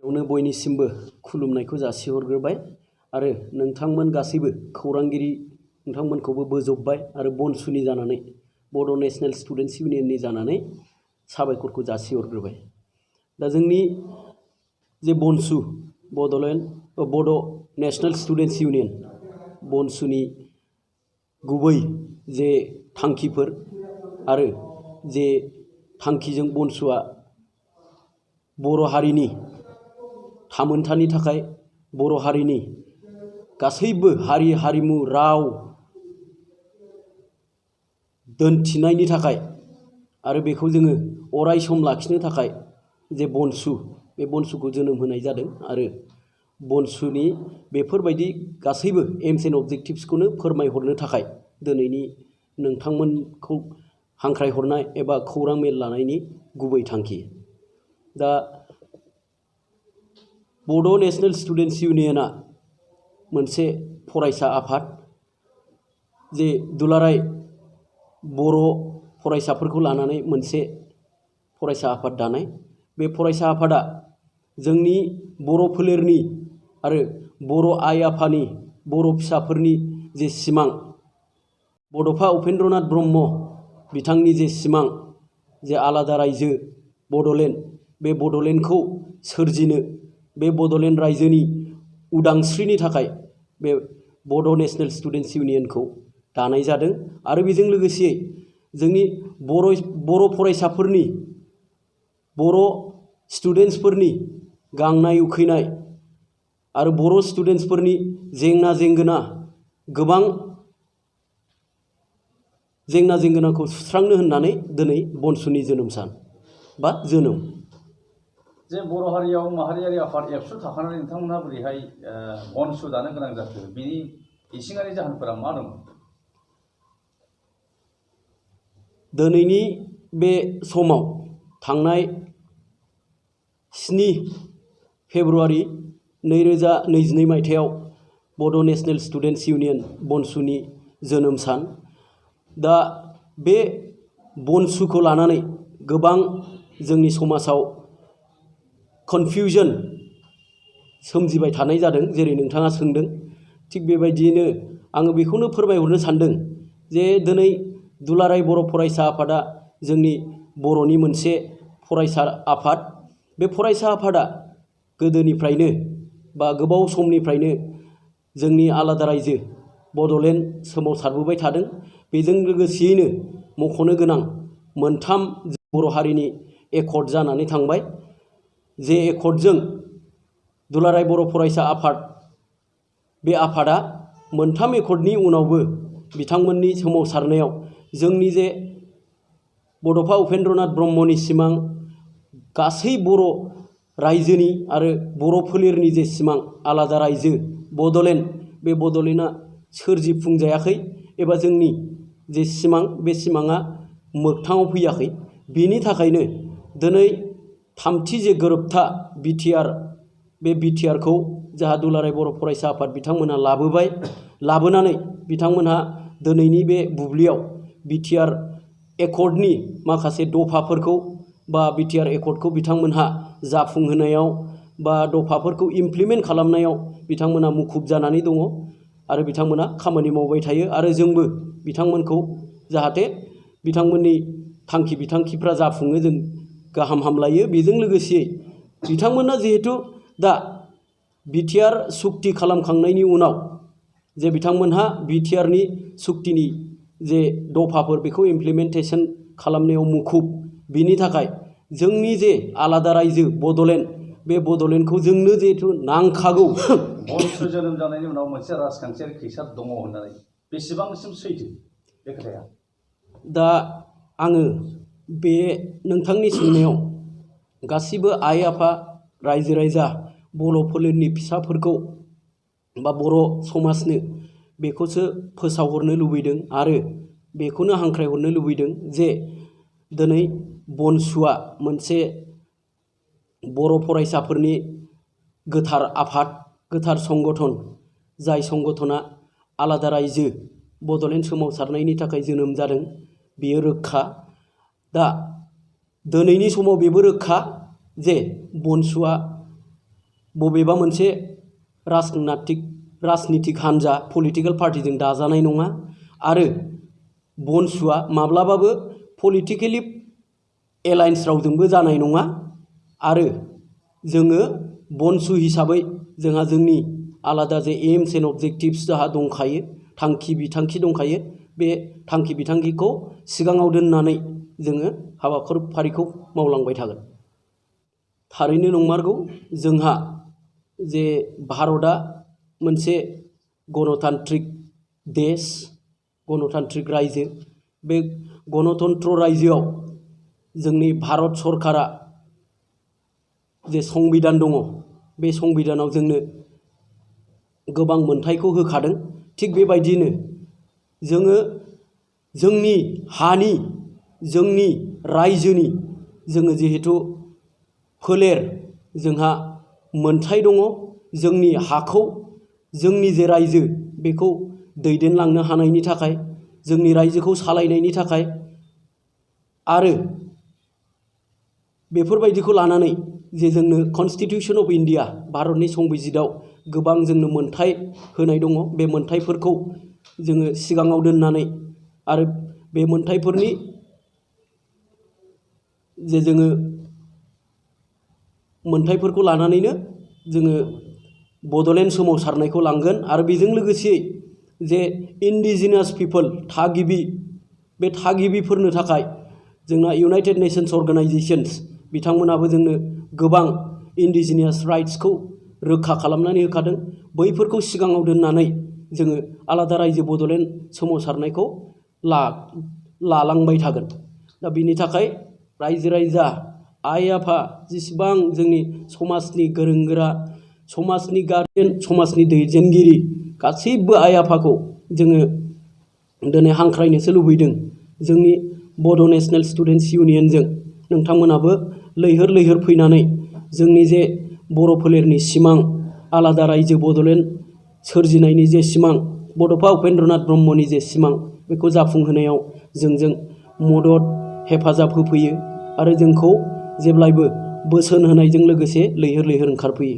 बयनिसिमबो खुलुमनायखौ जासिहरग्रोबाय आरो नोंथांमोन गासैबो खौरांगिरि नोंथांमोनखौबो बोजबबाय आरो बनसुनि जानानै बड' नेशनेल स्टुडेन्ट्स इउनियननि जानानै साबायखरखौ जासिहरग्रोबाय। दा जोंनि जे बनसु बड' नेशनेल स्टुडेन्ट्स इउनियन बनसुनि गुबै जे थांखिफोर आरो जे थांखिजों बनसुआ बर' हारिनि थामोन्थानि थाखाय बर' हारिनि गासैबो हारि हारिमु राव दोनथिनायनि थाखाय आरो बेखौ जोङो अराय सम लाखिनो थाखाय जे बनसु बे बनसुखौ जोनोम होनाय जादों आरो बनसुनि बेफोरबायदि गासैबो एम्स एन्ड अबजेक्टिभ्सखौनो फोरमायहरनो थाखाय दिनैनि नोंथांमोनखौ हांख्रायहरनाय एबा खौरां मेल लानायनि गुबै थांखि। दा बड' नेशनेल स्टुडेन्ट्स इउनियना मोनसे फरायसा आफाद जे दुलाराय बर' फरायसाफोरखौ लानानै मोनसे फरायसा आफाद दानाय। बे फरायसा आफादा जोंनि बर' फोलेरनि आरो बर' आइ आफानि बर' फिसाफोरनि जे सिमां बड'फा उपेन्द्रनाथ ब्रह्म बिथांनि जे सिमां जे आलादा रायजो बड'लेण्ड, बे बड'लेण्डखौ सोरजिनो बे बड'लेण्ड रायजोनि उदांस्रिनि थाखाय बे बड' नेशनेल स्टुडेन्ट्स इउनियनखौ दानाय जादों आरो बेजों लोगोसे जोंनि बर' फरायसाफोरनि बर' स्टुडेन्ट्सफोरनि गांनाय उखैनाय आरो बर' स्टुडेन्ट्सफोरनि जेंना जेंगोना गोबां जेंना जेंगोनाखौ सुस्रांनो होननानै दिनै बनसुनि जोनोम सान बा जोनोम। जे बर' हारियाव माहारियारि आफाद एबसु थाखानानै नोंथांमोनहा बोरैहाय बनसु दानो गोनां जाखो, बिनि इसिङारि जाहोनफोरा मा दं? दिनैनि बे समाव थांनाय 7 फेब्रुवारि 2022 मायथाइयाव बड' नेशनेल स्टुडेन्ट्स इउनियन बनसुनि जोनोम सान। दा बे बनसुखौ लानानै गोबां जोंनि समाजाव कनफिउजन सोमजिबाय थानाय जादों, जेरै नोंथाङा सोंदों। थिग बेबायदियैनो आङो बेखौनो फोरमायहरनो सानदों जे दिनै दुलाराय बर' फरायसा आफादा जोंनि बर'नि मोनसे फरायसा आफाद। बे फरायसा आफादा गोदोनिफ्रायनो बा गोबाव समनिफ्रायनो जोंनि आलादा रायजो बड'लेण्ड सोमावसारबोबाय थादों। बेजों लोगोसेयैनो मख'नो गोनां 3 बर' हारिनि एकर्ड जानानै थांबाय। जे एकर्डजों दुलाराय बर' फरायसा आफाद, बे आफादा 3 एकर्डनि उनावबो बिथांमोननि सोमावसारनायाव जोंनि जे बड'फा उपेन्द्रनाथ ब्रह्मनि सिमां गासै बर' रायजोनि आरो बर' फोलेरनि जे सिमां आलादा रायजो बड'लेण्ड, बे बड'लेण्डआ सोरजिफुंजायाखै एबा जोंनि जे सिमां बे सिमाङा मोगथाङाव फैयाखै। बेनि थाखायनो दिनै 3थि जे गोरोबथा बिटिआर, बे बिटिआरखौ जाहा दुलाराय बर' फरायसा आफाद बिथांमोनहा लाबोबाय। लाबोनानै बिथांमोनहा दिनैनि बे बुब्लियाव बिटिआर एकर्डनि माखासे दफाफोरखौ बा बिटिआर एकर्डखौ बिथांमोनहा जाफुंहोनायाव बा दफाफोरखौ इमप्लिमेन्ट खालामनायाव बिथांमोना मुखुब जानानै दङ आरो बिथांमोना खामानि मावबाय थायो आरो जोंबो बिथांमोनखौ जाहाथे बिथांमोननि थांखि बिथांखिफ्रा जाफुङो जों गाहाम हामलायो। बेजों लोगोसे बिथांमोना जिहेथु दा बिटिआर सुक्ति खालामखांनायनि उनाव जे बिथांमोनहा बिटिआरनि सुक्तिनि जे दफाफोर बेखौ इमप्लिमेन्टेसन खालामनायाव मुखुब। बिनि थाखाय जोंनि जे आलादा रायजो बड'लेण्ड, बे बड'लेण्डखौ जोंनो जिहेथु नांखागौ। बनसु जोनोम जानायनि उनाव मोनसे राजखान्थियारि खैसार दङ होननानै बेसेबांसिम सैथो बे खोथाया? दा आङो बे नोंथांनि सोंनायाव गासिबो आइ आफा रायजो राजा बर' फोलेरनि फिसाफोरखौ बा बर' समाजनो बेखौसो फोसावहरनो लुबैदों आरो बेखौनो हांख्रायहरनो लुबैदों जे दिनै बनसुआ मोनसे बर' फरायसाफोरनि गोथार आफाद, गोथार संगठन, जाय संगठना आलादा रायजो बड'लेण्ड सोमावसारनायनि थाखाय जोनोम जादों, बेयो रोखा। दा दिनैनि समाव बेबो रोखा जे बनसुआ बबेबा मोनसे राजनितिक हान्जा पलिटिकेल पार्टिजों दाजानाय नङा आरो बनसुआ माब्लाबाबो पलिटिकेलि एलायन्स रावजोंबो जानाय नङा आरो जोङो बनसु हिसाबै जोंहा जोंनि आलादा जे एम्स एन्ड अबजेक्टिभ्स जोंहा दंखायो, थांखि बिथांखि दंखायो। बे थांखि बिथांखिखौ सिगाङाव दोननानै जोङो हाबाफारिखौ मावलांबाय थागोन। थारैनो नंमारगौ, जोंहा जे भारतआ मोनसे गणतान्त्रिक देश, गणतान्त्रिक रायजो। बे गणतन्त्र रायजोआव जोंनि भारत सरकारा जे संबिधान दङ, बे संबिधानाव जोंनो गोबां मोनथायखौ होखादों। थिग बेबायदिनो जोङो जोंनि हानि, जोंनि रायजोनि जोङो जिहेथु फोलेर जोंहा मोनथाय दङ, जोंनि हाखौ जोंनि जे रायजो बेखौ दैदेनलांनो हानायनि थाखाय, जोंनि रायजोखौ सालायनायनि थाखाय आरो बेफोरबायदिखौ लानानै जे जोंनो कनस्टिटिउसन अफ इन्डिया, भारतनि संबिजितआव गोबां जोंनो मोनथाय होनाय दङ। बे मोनथायफोरखौ जोङो सिगाङाव दोननानै आरो बे मोनथायफोरनि जे जोङो मोनथायफोरखौ लानानैनो जोङो बड'लेण्ड सोमावसारनायखौ लांगोन आरो बेजों लोगोसेयै जे इन्डिजिनास पिपोल, थागिबि, बे थागिबिफोरनो थाखाय जोंना इउनाइटेड नेशन्स अर्गानाइजेशन्स बिथांमोनाबो जोंनो गोबां इन्डिजिनियास राइट्सखौ रोखा खालामनानै होखादों। बैफोरखौ सिगाङाव दोननानै जोङो आलादा रायजो बड'लेण्ड सोमावसारनायखौ लालांबाय थागोन। दा बिनि थाखाय रायजो राजा, आइ आफा, जेसेबां जोंनि समाजनि गोरों गोरा, समाजनि गारजेन, समाजनि दैदेनगिरि, गासैबो आइ आफाखौ जोङो दिनै हांख्रायनोसो लुबैदों। जोंनि बड' नेशनेल स्टुडेन्टस इउनियनजों नोंथांमोनाबो लैहोर लैहोर फैनानै जोंनि जे बर' फोलेरनि सिमां, आलादा रायजो बड'लेण्ड सोरजिनायनि जे सिमां, बड'फा उपेन्द्रनाथ ब्रह्मनि जे सिमां, बेखौ जाफुंहोनायाव जोंजों मदद हेफाजाब होफैयो आरो जोंखौ जेब्लायबो बोसोन होनायजों लोगोसे लैहोर लैहोर ओंखारफैयो।